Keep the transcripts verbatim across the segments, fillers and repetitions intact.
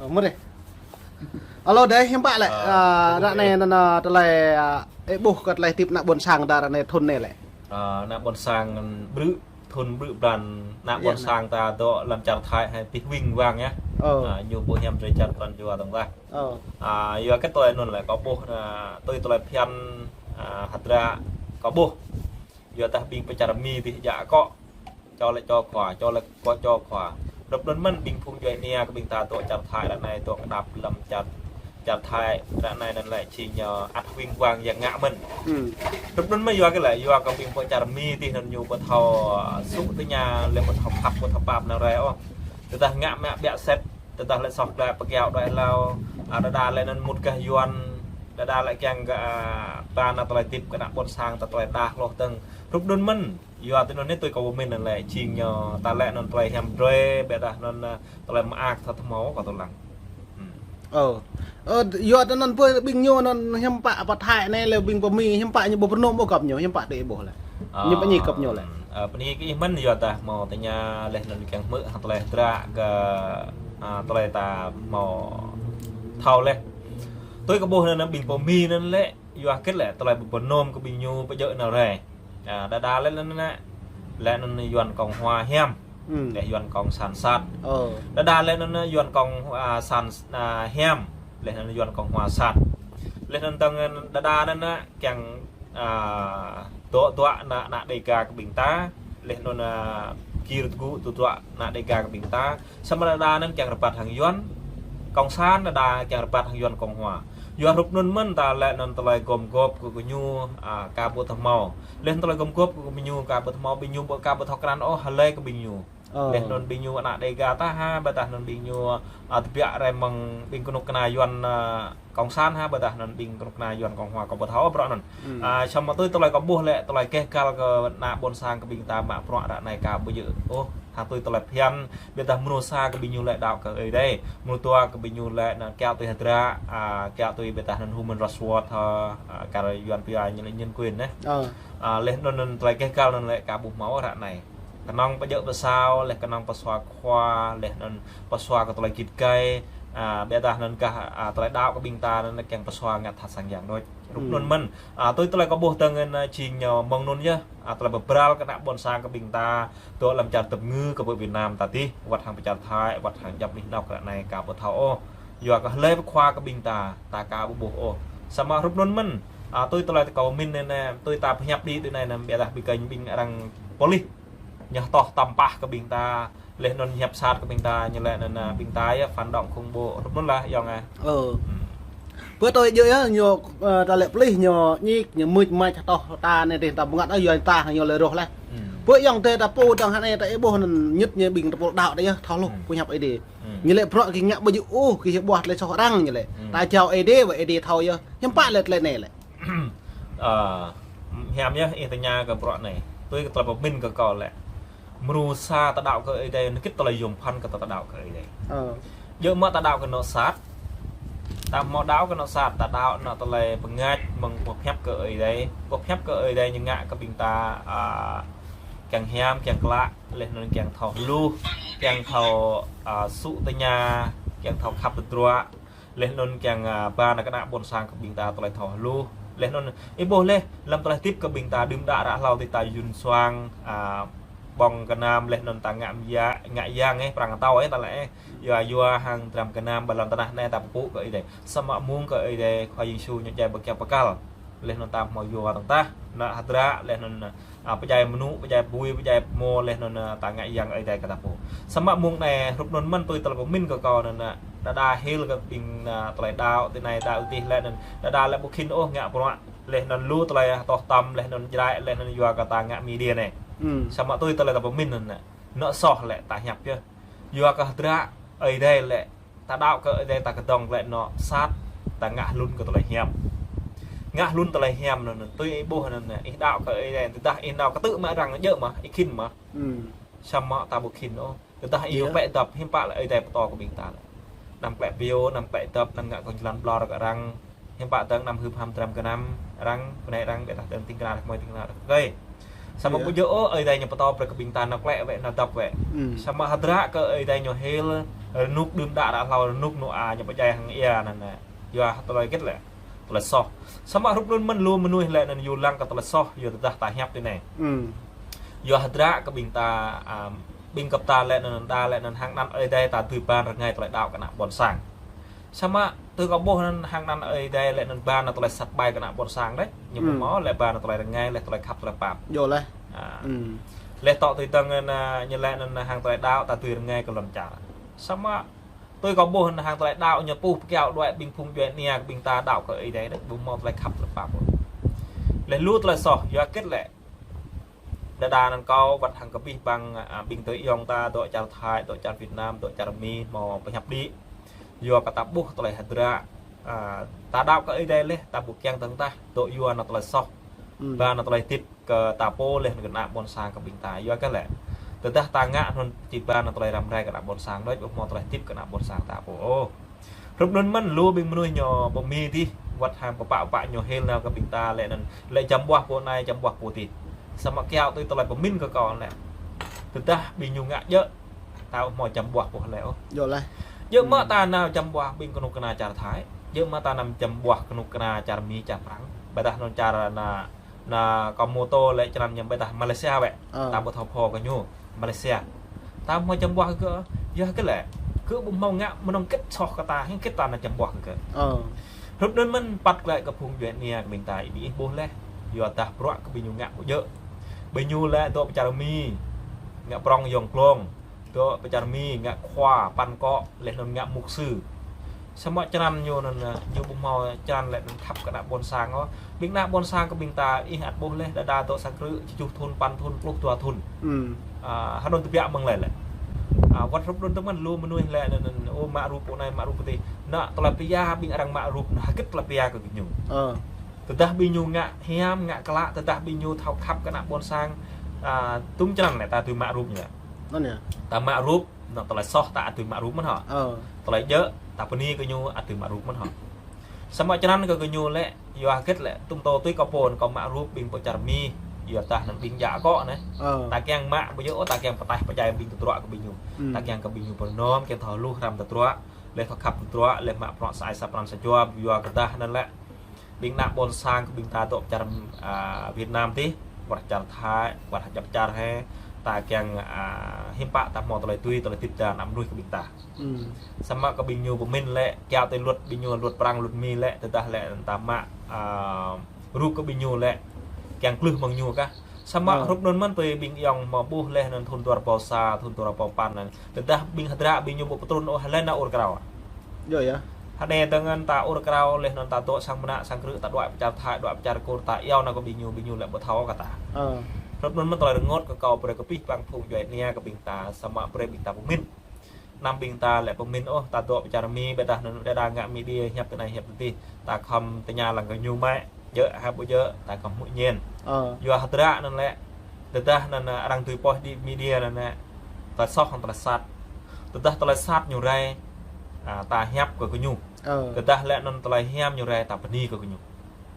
Mơ̆ dêh. Alo dêh, hiư̆m pă lĕ, Ơ, ah, ră anai anŭn, ah, tơlơi, ah, ih ƀuh kơ tơlơi hơdip ană ƀôn sang ta ră anai thŭn anai lĕ. Ơ, ană ƀôn sang ƀrư̆, thŭn ƀrư̆ blan ană ƀôn sang ta dŏ lăm čar Thái hă, pih wing wang yơh. Ơ. Ơ, ñu ƀu hiam drơi čar pran jua dơ̆ng lah. Ơ. Ơ, yua kơ tơlơi anŭn lĕ kâo ƀuh, ah, tui tơlơi phiăn, ah, hơdră kâo ƀuh. Yua dah ƀing pơ čar Mi dih djă akŏ. Čô lĕ čô khua, čô lĕ kơ čô khua. Hrup anŭn mơ̆n ƀing phung djuai ania kơ ƀing ta dŏ čar Thái ră anai dŏ kơdŏp lăm čar, čar Thái ră anai anŭn lĕ či ñu ăt wing wang yang ngă mơ̆n. Hrup anŭn mơ̆n yua kơ lĕ, yua kơ ƀing pơ čar Mi dih anŭn ñu ƀu thâo, ah, sŭ tơña lĕ ƀu thâo khăp ƀu thâo pap nao rai ôh. Tơdah ngă mă ƀiă sĕt, tơdah lĕ soh glaĭ pơkiaŏ đuaĭ hlâo, ah, đơđa lĕ anŭn mŭt gah Yuan, đơđa lĕ kiăng kơ, ah, ba ană tơlơi hơdip kơ ană ƀôn sang ta tơlơi đah hloh dơ̆ng. Hrup anŭn mơ̆n. Yua tui anŭn anai tui kâo pơmĭn anŭn lĕ, jing ñu ta lĕ anŭn tơlơi hiam drơi, ƀiădah anŭn, ah, tơlơi mơak thâo tơmâo kâo tơlang. Ơ. Ơ, yua tui anŭn pơ ƀing ñu anŭn hiư̆m pă pơ Thái anai lĕ ƀing pơ Mi hiư̆m pă ñu ƀu pơnôm ôh gơ̆p ñu, hiư̆m pă tui ih ƀuh lĕ. Ñu pơñi gơ̆p ñu lĕ. Ơ, pơñi kơ ih mơ̆n yua dah hmâo tơña laih anŭn kiăng hmư̆ hăng tơlơi hơdră kơ, ah, tơlơi ta hmâo thâo laih. Tui kâo ƀuh anŭn ƀing pơ Mi anŭn lĕ, yua hơget lĕ tơlơi ƀu pơnôm kơ ƀing ñu pơjơ̆ nao rai. Ah, đơđa lĕ anŭn anai, lĕ anŭn Yuan Cộng Hòa hiam. Lĕ Yuan Cộng Sản sat. Đơđa lĕ anŭn Yuan Cộng, ah, Sản, ah, hiam. Lĕ anŭn Yuan Cộng Hòa sat. Lĕ anŭn tơ̆ng đơđa anŭn kiăng, ah, dŏ dŏ ană, ană Đêga kơ ƀing ta. Lĕ anŭn, ah, gir tơgŭ dŏ dŏ ană Đêga kơ ƀing ta. Samơ̆ đơđa anŭn kiăng rơbat hăng Yuan Cộng Sản, đơđa kiăng rơbat hăng Yuan Cộng Hòa. Yua hrup anŭn mơ̆n ta lĕ anŭn tơlơi gom gŏp kơ, kơ ñu, ah, ka ƀu thâo hmâo. Laih anŭn tơlơi gom gŏp kơ, kơ ñu ka ƀu thâo hmâo, ƀing ñu ƀu ka ƀu thâo krăn ôh hlơi kơ ƀing ñu. Laih anŭn ƀing ñu ană Đêga ta hă, ƀôdah anŭn ƀing ñu, ah, tơbiă rai mơ̆ng ƀing kơnuk kơna Yuan, ah, Cộng Sản hă, ƀôdah anŭn ƀing kơnuk kơna Yuan Cộng Hòa kâo ƀu thâo ôh bruă anŭn. Ah, samơ̆ tui tơlơi kâo ƀuh lĕ, tơlơi keh kăl kơ ană ƀôn sang kơ ƀing ta mă bruă ră anai ka ƀu djơ̆ ôh. Hăng tui tơlơi phiăn, ƀôdah mrô sa kơ ƀing ñu lĕ đaŏ kơ Ơi Adai. Mrô dua kơ ƀing ñu lĕ anŭn kiaŏ tui hơdră, ah, kiaŏ tui ƀôdah anŭn human rights watch, ah, kar Yuan pia ñu lĕ nhân quyền anai. Ah, laih anŭn anŭn tơlơi keh kăl anŭn lĕ ka ƀu hmâo ră anai. Kơnơ̆ng pơjơ̆ pơsao, laih kơnơ̆ng pơsua khua, laih anŭn pơsua kơ tơlơi git gai, ah, ƀôdah anŭn kah, ah, tơlơi đaŏ kơ ƀing ta anŭn kiăng pơsua ngă tha sang yang đôč. Hrup anŭn mơ̆n. Ah, tui tơlơi kâo ƀuh tơ̆ng anŭn, ah, jing ñu mơ̆ng anŭn yơh. Ah, tơlơi pơbral kơ ană ƀôn sang kơ ƀing ta dŏ lăm čar tơp ngư kơ pơ Việt Nam ta dih, wơ̆t hăng pơ čar Thái, wơ̆t hăng djŏp anih anŏ ră anai ka ƀu thâo ôh. Yua kơ hlơi pơkhua kơ ƀing ta, ta ka ƀu ƀuh ôh. Samơ̆ hrup anŭn mơ̆n. Ah, tui tơlơi kâo pơmĭn anŭn, ah, tui ta pơhiăp đĭ tui anai anŭn ƀiădah ƀing kơ ƀing arăng polis ñu hơtoh tăm pah kơ ƀing ta, laih anŭn hiăp sat kơ ƀing ta, ñu lĕ anŭn, ah, ƀing ta yơh phản động khủng bố, hrup anŭn lah yơh ah. Ơ. Pơ tui djơ̆ yơh ñu, ah, ta lĕ polis ñu ñik, ñu mưč mač hơtoh ta anai dih ta bơngăt ah yua ta ñu lĕ rŏh laih. Pơ yơh tơ ta pô tơ̆ng hă anai ta ih ƀuh anŭn ñit ñu ƀing ta pô đaŏ ta yơh thâo hluh pơhiăp Ơi Adai. Ñu lĕ bruă kơ ngă ƀu djơ̆ ôh, kơ ih ƀuh tơlơi soh arăng ñu lĕ. Ta jao Ơi Adai wơ̆t Ơi Adai thâo yơh. Hiư̆m pă lĕ tơlơi anai lĕ. Ơ, hiam yơh ih tơña kơ bruă anai. Tui kơ tơlơi pơmĭn kơ kâo lĕ. Mrô sa ta đaŏ kơ Ơi Adai, anŭn kĭt tơlơi yôm phăn kơ ta, ta đaŏ kơ Ơi Adai. Ơ. Djơ̆ mơ̆ ta đaŏ kơ anŏ sat. Ta hmâo đaŏ kơ anŏ sat, ta đaŏ anŏ tơlơi pơngač mơ̆ng boh hiăp kơ Ơi Adai. Boh hiăp kơ Ơi Adai ñu ngă kơ ƀing ta, ah, kiăng hiam, kiăng klă, laih anŭn kiăng thâo hluh, kiăng thâo, ah, sŭ tơña, kiăng thâo khăp tơdruă. Laih anŭn kiăng, ah, ba ană kơna ƀôn sang kơ ƀing ta tơlơi thâo hluh. Laih anŭn ih ƀuh laih, lăm tơlơi hơdip kơ ƀing ta đưm đă ră hlâo dih ta yun suang, ah, ƀơ̆ng gơnam laih anŭn ta ngă mơyă, ngă yang eh, prăng atâo eh, ta lĕ eh. Yua yua hăng dram gơnam ƀơi lŏn tơnah anai ta pơpŭ kơ Ơi Adai. Samơ̆ mơ̆ng kơ Ơi Adai Khua Yêsu ñu djai ƀơi kơyâo bơkal. Laih anŭn ta hmâo yua tơ̆ng tah, anŏ hơdră, laih anŭn, ah, pơdjai mơnŭ, pơdjai bui, pơdjai mơ̆, laih anŭn, ah, ta ngă yang Ơi Adai kơ ta pô. Samơ̆ mơ̆ng anai hrup anŭn mơ̆n tui tơlơi pơmĭn kơ kâo anŭn, ah, đơđa hil kơ ƀing, ah, tơlơi đaŏ tui anai đaŏ tui dih laih anŭn, đơđa lĕ ƀu khĭn ôh ngă bruă, laih anŭn lu tơlơi hơtoh tăm, laih anŭn Jrai, laih anŭn yua kơ ta ngă media anai. Samơ̆ tui tơlơi ta pơmĭn anŭn, anŏ soh lĕ ta hiăp yơh. Yua kơ hơdră Ơi Adai lĕ ta đaŏ kơ Ơi Adai ta kơdơ̆ng lĕ anŏ sat, ta ngă hlŭn kơ tơlơi hiam. Ngă hlŭn tơlơi hiam anŭn, anŭn tui ih ƀuh anŭn, ih đaŏ kơ Ơi Adai, tơdah ih nao kơtư̆ mă arăng djơ̆ mơ̆, ih khĭn mơ̆. Samơ̆ ta ƀu khĭn ôh. Tơdah ih yua pĕ dăp, hiư̆m pă lĕ Ơi Adai pơtô kơ ƀing ta lĕ. Anăm klĕ pio, anăm klĕ dăp, anăm ngă kơ jơlan ƀlŏr kơ arăng. Hiư̆m pă tơ̆ng anăm hưp ham dram gơnam arăng, bơnai arăng, ƀiădah tơ̆ng ting kơna rơkơi, ting kơna rơkơi. Samơ̆ ƀu djơ̆ ôh, Ơi Adai ñu pơtô brơi kơ ƀing ta nao klĕ wơ̆t, nao dăp wơ̆t. Samơ̆ hơdră kơ Ơi Adai ñu hil, Rơnŭk đưm đă ră hlâo rơnŭk nŭ a ñu pơdjai hăng ia anŭn nă. Yua tơlơi hơget lĕ? Tơlơi soh. Samơ̆ hrup anŭn mơ̆n lu mơnuih lĕ anŭn yua lăng kơ tơlơi soh, yua tơdah ta hiăp tui anai. Yua hơdră kơ ƀing ta, a, ƀing gơp ta lĕ anŭn đa lĕ anŭn hăng anăn Ơi Adai ta dưi ban rơngai tơlơi đaŏ kơ ană ƀôn sang. Samơ̆ tui kâo ƀuh anŭn hăng anăn Ơi Adai lĕ anŭn ban tơlơi sat ƀai kơ ană ƀôn sang đĕ. Ñu ƀu hmâo lĕ ban tơlơi rơngai lĕ tơlơi khăp tơlơi pap. Yua lĕ. A. Lĕ tŏ tui tơ̆ng anŭn, a, ñu lĕ anŭn hăng tơlơi đaŏ ta dưi rơngai kơ lŏn čar. Samơ̆ tui kâo ƀuh anŭn hăng tơlơi đaŏ ñu puh pơkiaŏ đuaĭ ƀing phung djuai ania kơ ƀing ta đaŏ kơ Ơi Adai đĕ, ƀu hmâo tơlơi khăp tơlơi pap. Lĕ lu tơlơi soh, yua hơget lĕ? Đơđa anŭn kâo wơ̆t hăng kơ abih bang, a, ƀing tơ ayŏng ta dŏ čar Thái, dŏ čar Việt Nam, dŏ čar Mi hmâo pơhiăp đĭ. Yua kơ ta ƀuh tơlơi hơdră, a, ta đaŏ kơ Ơi Adai lĕ, ta ƀu kiăng tơ̆ng tah, dŏ yua anŭn tơlơi soh. Ba anŭn tơlơi tĭp kơ ta pô lĕ anŭn kơ ană ƀôn sang kơ ƀing ta. Yua hơget lĕ? Tơdah ta ngă anŭn či ba anŭn tơlơi răm rai kơ ană ƀôn sang đôč, ƀu hmâo tơlơi tĭp kơ ană ƀôn sang ta pô ôh. Hrup anŭn mơ̆n lu ƀing mơnuih ñu pơmĭn dih, wơ̆t hăng pơpă pơpă ñu hil nao kơ ƀing ta lĕ anŭn, lĕ jăm ƀuah pô anai, jăm ƀuah pô adih. Samơ̆ kiaŏ tui tơlơi pơmĭn kơ kâo lĕ. Tơdah ƀing ñu ngă djơ̆, ta ƀu hmâo jăm ƀuah pô lĕ ôh. Djơ̆ mơ̆ ta nao jăm ƀuah ƀing kơnuk kơna čar Thái, djơ̆ mơ̆ ta nao jăm ƀuah kơnuk kơna čar Mi, čar Prăng. Ƀôdah anŭn čar anŭn anŭn kâo mơtô lĕ črăn ñu ƀôdah Malaysia wĕ. Ơ. Ta ƀu thâo pho kơ ñu Malaysia. Ta hmâo jăm ƀuah kơ gơ̆, yua hơget lĕ? Gơ̆ ƀu hmâo ngă mơnơ̆ng hơget soh kơ ta, hăng hơget ta nao jăm ƀuah kơ gơ̆. Ơ. Hrup anŭn mơ̆n păt lĕ kơ phung djuai ania kơ ƀing ta ih ƀuh lĕ, yua dah bruă kơ ƀing ñu ngă ƀu djơ̆. Ƀing ñu lĕ dŏ pơ čar Mi, ngă prŏng yŏng glông. Dŏ pơ čar Mi ngă khua păn akŏ, lĕ anŭn ngă mục sư. Samơ̆ črăn ñu anŭn, a, ñu ƀu hmâo črăn lĕ anŭn khăp kơ ană ƀôn sang ôh. Ƀing ană ƀôn sang kơ ƀing ta ih ăt ƀuh lĕ, đơđa dŏ sang krư̆, tơjuh thŭn, păn thŭn, pluh dua thŭn. Ơ. Hơnŭn tơbiă mơ̆ng lĕ lĕ. A, wơ̆t hrup anŭn tơmăn lu mơnuih lĕ anŭn, anŭn, ô, mă rup pô anai, mă rup pô adih. Anŭn tơlơi pơhiăp ƀing arăng mă rup, anŭn hơget tơlơi pơhiăp kơ ƀing ñu. Ơ. Tơdah ƀing ñu ngă hiam, ngă klă, tơdah ƀing ñu thâo khăp kơ ană ƀôn sang, a, tŭm črăn lĕ ta dưi mă rup ñu. Anŭn yơh. Ta mă rup, anŭn tơlơi soh ta ăt dưi mă rup mơ̆n hŏ. Ơ. Tơlơi djơ̆, ta bơni kơ ñu ăt dưi mă rup mơ̆n hŏ. Samơ̆ črăn kơ gơñu lĕ, yua hơget lĕ, tŭm tô tui kâo pô, kâo mă rup ƀing pơ čar Mi, yua dah anŭn ƀing djă akŏ anai. Ơ. Ta kiăng mă, ƀu djơ̆ ôh, ta kiăng pơtaih pơdjai ƀing tơdruă kơ ƀing ñu. Hmm. Ta kiăng kơ ƀing ñu pơnơ̆m, kiăng thâo hluh hrăm tơdruă, lĕ thâo khăp tơdruă, lĕ mă prŏng sa ai sa pran sa jua, yua kơ dah anŭn lĕ. Ƀing ană ƀôn sang kơ ƀing ta dŏ pơ čar, a, Việt Nam tih, wơ̆t čar Thái, wơ̆t djăp čar hĕ, ta kiăng, a, hiư̆m pă ta hmâo tơlơi tui, tơlơi tĭp ta ană mơnuih kơ ƀing ta. Hmm. Samơ̆ kơ ƀing ñu pơmĭn lĕ, kiaŏ tui luật ƀing ñu, luật Prăng, luật Mi lĕ, tơdah lĕ ta mă, a, rup kơ ƀing ñu lĕ, kiăng klưh mơ̆ng ñu kah. Samơ̆, ơ, hrup anŭn mơ̆n tui ƀing ayŏng hmâo ƀuh lĕ anŭn thŭn dua rơbâo sa, thŭn dua rơbâo păn anŭn. Tơdah ƀing hơdră ƀing ñu ƀu pơtrŭn ôh lĕ anŭn ur krao. Yơh, yơh. Hơdai tơngan ta ur krao lĕ anŭn ta dŏ sang mơnă sang krư̆ ta đuaĭ pơ čar Thái, đuaĭ pơ čar Kur ta iâu anŭn kơ ƀing ñu, ƀing ñu lĕ ƀu thâo kơ ta. Ơ. Hrup anŭn mơ̆n tơlơi rơngot kơ kâo brơi kơ abih bang phung djuai ania kơ ƀing ta samơ̆ brơi ƀing ta pơmĭn. Anăm ƀing ta lĕ pơmĭn ôh, ta dŏ pơ čar Mi, ƀôdah anŭn đơđa ngă media hiăp tui anai hiăp tui adih. Ta khŏm tơña lăng kơ ñu mơ̆, djơ̆ hă ƀu djơ̆, ta khŏm hmư̆ ñen. Ơ. Yua hơdră anŭn lĕ, tơdah anŭn, a, arăng tui post đi media anŭn lĕ, tơlơi soh hăng tơlơi sat. Tơdah tơlơi sat ñu rai, a, ta hiăp kơ gơñu. Ơ. Tơdah lĕ anŭn tơlơi hiam ñu rai ta bơni kơ gơñu.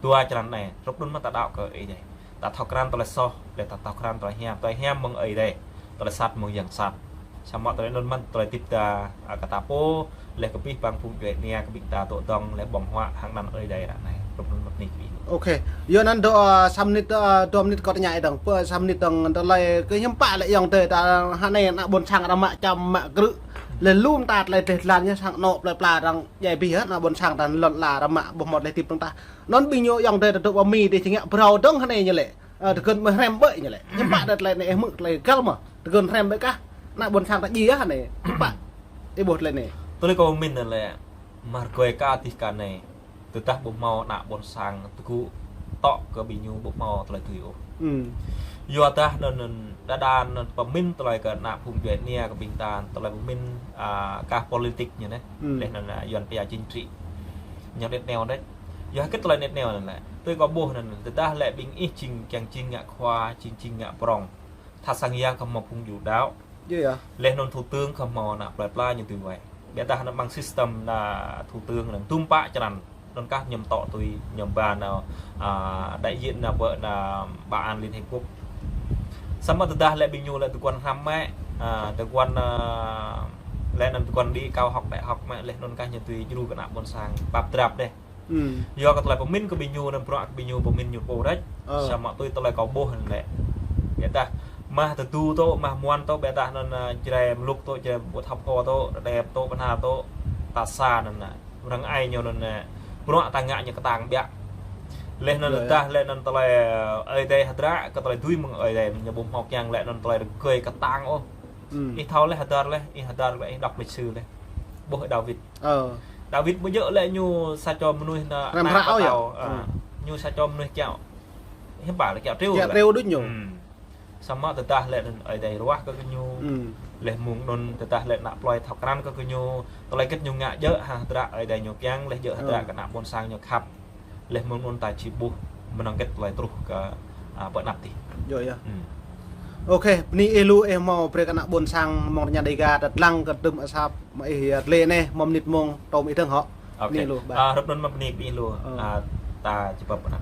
Dua črăn anai, hrup anŭn mơ̆n ta đaŏ kơ Ơi Adai. Ta thâo krăn tơlơi soh, lĕ ta thâo krăn tơlơi hiam, tơlơi hiam mơ̆ng Ơi Adai, tơlơi sat mơ̆ng yang sat. Samơ̆ tơlơi anŭn mơ̆n, tơlơi tĭp ta, a, kơ ta pô, lĕ kơ abih bang phung djuai ania kơ ƀing ta dŏ dơ̆ng, lĕ ƀơ̆ng huă hăng anăn Ơi Adai ră anai. Hrup anŭn mơ̆n nih ƀing. Ôkê. Yua anŭn dŏ, a, sa mơnit, a, dua mơnit kâo tơña ih dơ̆ng. Pơ sa mơnit dơ̆ng tơlơi kơ hiư̆m pă lĕ ayŏng adơi ta hơnai ană ƀôn sang ta mă čăm mă krư̆. Lĕ lŏm ta tơlơi dêh dlan ñu sang anŏ plơi pla arăng djai abih hă, ană ƀôn sang ta lŏn ala arăng mă ƀu hmâo tơlơi tĭp dơ̆ng tah. Anŭn ƀing ñu ayŏng adơi ta dŏ pơ Mi dih či ngă phrâo dơ̆ng hơnai ñu lĕ. Ơ, tơgơ̆n mơ̆ hrăm ƀơi ñu lĕ. Hiư̆m pă đơ̆t tơlơi anai ih hmư̆ tơlơi găl mơ̆. Tơgơ̆n hrăm ƀơi kah. Ană ƀôn sang ta djai hă anai. Hiư̆m pă. Ih ƀuh tơlơi anai. Tơlơi kâo pơmĭn anŭn lĕ. Mơ̆ng rơgơi kah dih kah anai. Tơdah ƀu hmâo ană ƀôn sang tơgŭ tŏ kơ ƀing ñu ƀu hmâo tơlơi tui ôh. Hmm. Yua dah anŭn, anŭn đơđa anŭn pơmĭn tơlơi kơ ană phung djuai ania kơ ƀing ta tơlơi pơmĭn, a, kah politik ñu anai. Hmm. Lĕ anŭn, a, Yuan pia chính trị. Ñu net neo đĕč. Yua hơget tơlơi net neo anŭn lĕ. Tui kâo ƀuh anŭn, tơdah lĕ ƀing ih jing kiăng jing ngă khua, jing jing ngă prŏng. Tha sang yang khŏm hmâo phung djuai đaŏ. Yơh, yơh. Lĕ anŭn thủ tướng khŏm hmâo ană plơi pla ñu tui wai. Ƀôdah anŭn mơ̆ng system anŭn thủ tướng anŭn tŭm pă črăn. Anŭn kah ñu tŏ tui ñu ba anŭn, a, đại diện anŭn pơ anŭn Bảo an Liên Hiệp Quốc. Samơ̆ tơdah lĕ ƀing ñu lĕ tơguan hrăm mơ̆, a, tơguan, a, Laih anŭn tơguan đĭ kâo hŏk đại học mă, laih anŭn kah ñu tui djru kơ ană ƀôn sang pap drap dêh. Yua kơ tơlơi pơmĭn kơ ƀing ñu anŭn bruă kơ ƀing ñu pơmĭn ñu pô đôč. Samơ̆ tui tơlơi kâo ƀuh anŭn lĕ. Biă dah mah tơdu tŏ, mah muan tŏ, biă dah anŭn, ơ, Jrai mluk tŏ, Jrai ƀu thâo pô tŏ, Rơđep tŏ, Bahnar tŏ, ta sa anŭn. Arăng ai ñu anŭn, ơ, bruă ta ngă ñu kơtang biă. Laih anŭn dah, laih anŭn tơlơi, ơ, Ơi Adai hơdră, kơ tơlơi dưi mơ̆ng Ơi Adai, ñu ƀu hmâo kiăng laih anŭn tơlơi rơgơi kơtang ôh. Ih thâo laih hơdơr laih, ih hơdơr laih, ih đŏk lịch sử laih. Ƀuh Dawid. Dawid ƀu djơ̆ lĕ ñu sa čô mơnuih ană, răm ană hră ôh yơh. Pơtao, ơ, ñu sa čô mơnuih kiaŏ. Hiư̆m pă lĕ kiaŏ triu lĕ. Kiaŏ triu đôč ñu. Samơ̆ tơdah lĕ anŭn Ơi Adai ruah kơ gơñu. Laih mơ̆ng anŭn tơdah lĕ ană plơi thâo krăn kơ gơñu. Tơlơi hơget ñu ngă djơ̆ hăng hơdră Ơi Adai ñu kiăng, laih djơ̆ hơdră kơ ană ƀôn sang ñu khăp. Laih mơ̆ng anŭn ta či ƀuh mơnơ̆ng hơget tơlơi truh kơ, ơ, pơ anăp tih. Yơh, yơh. Ôkê, bơni ih lu ih hmâo brơi kơ ană ƀôn sang mơ̆ng rơñan Dêga ta lăng kơ tơm asăp mă ih yơh lĕ anai, mơ̆ng mơnit mơ̆ng tŏm ih dơ̆ng hŏ. Bơni lu, bye. Ơ, hrup anŭn mă bơni kơ ih lu. Ơ, ta či pơpă anăp.